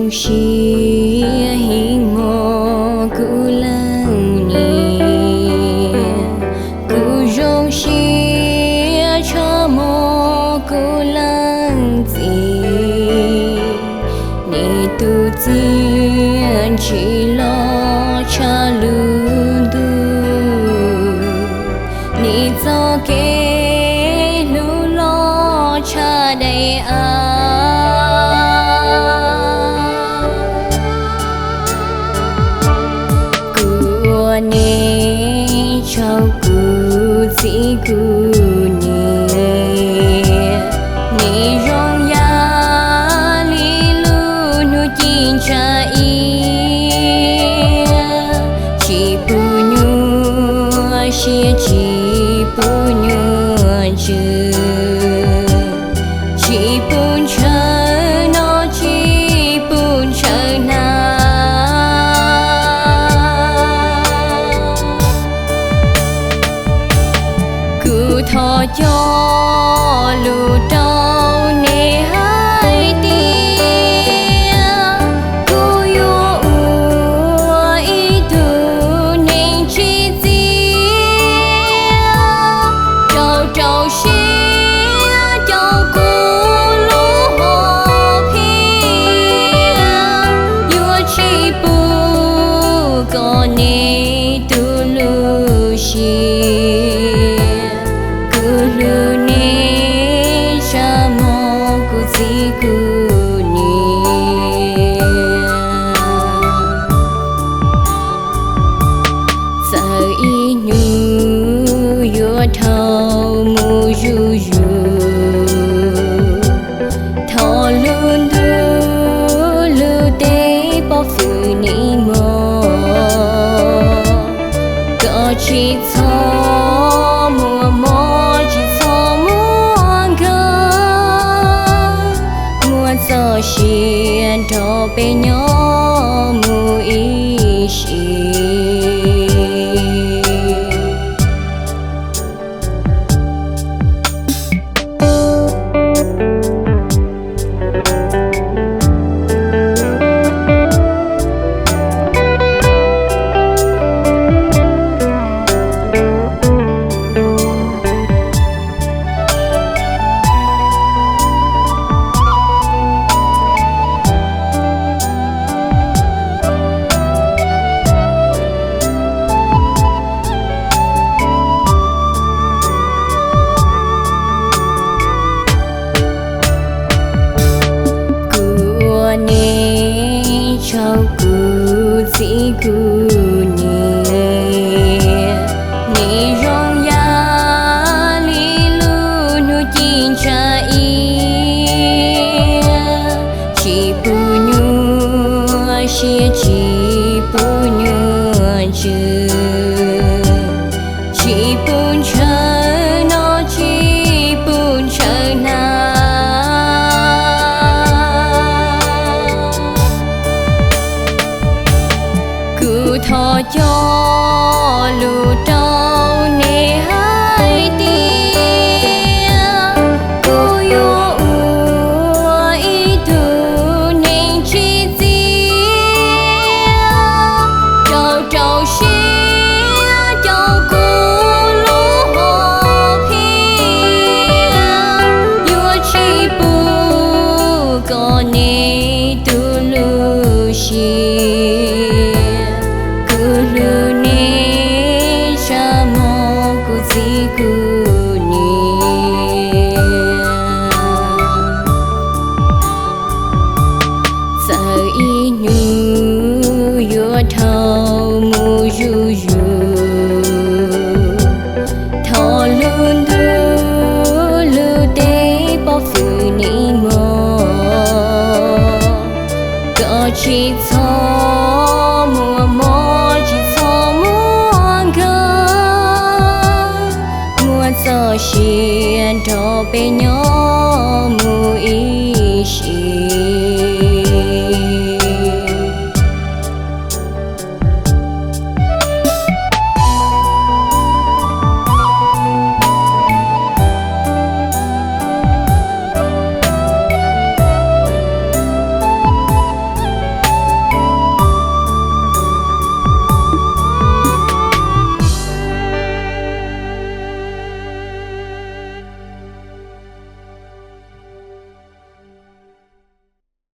Zoo siab heev mog kuv leej niam, kuv zoo siab tshaj mog kuv leej txiv. Nej tus txiv ntsim los tshaj lub ntuj, nej txoj kev hlub los tshaj daim av. Kuv ua neej tsaug kuv txiv kuv niam, nej zoo yam li lub hnub ci ntsa iab, tsis pub nyuaj siab tsis pub nyuaj ntsws, tsis pub ntshaw noj tsis pub ntshaw hnav. Kuv thov coj lus rau nej hais tias, kuv yuav ua ib tug neeg tsim txiaj, rau rau siab coj kuv lub hom phiaj, yuav tsis pub kom nej tu lub siab. Kuv hlub nej tshaj mog kuv txiv kuv niam. Txawm ib hnub yuav dhau mus zuj zus, thov lub ntuj lub teb pov hwm nej mog, kom tsis txhob muaj mob tsis txhob muaj nkeeg, muaj txoj sia nrog peb nyob mus ib sim. Kuv ua neej tsaug kuv txiv kuv niam, nej zoo yam li lub hnub ci ntsa iab, tsis pub nyuaj siab tsis pub nyuaj ntsws, tsis pub ntshaw noj tsis pub ntshaw hnav. Kuv thov coj lus rau nej hais tias, kuv yuav ua ib tug neeg tsim txiaj, rau rau siab coj kuv lub hom phiaj, yuav tsis pub kom nej tu lub siab. Kuv hlub nej tshaj mog kuv txiv kuv niam. Txawm ib hnub yuav dhau mus zuj zus, thov lub ntuj lub teb pov hwm nej mog, kom tsis txhob muaj mob tsis txhob muaj nkeeg, muaj txoj sia nrog peb nyob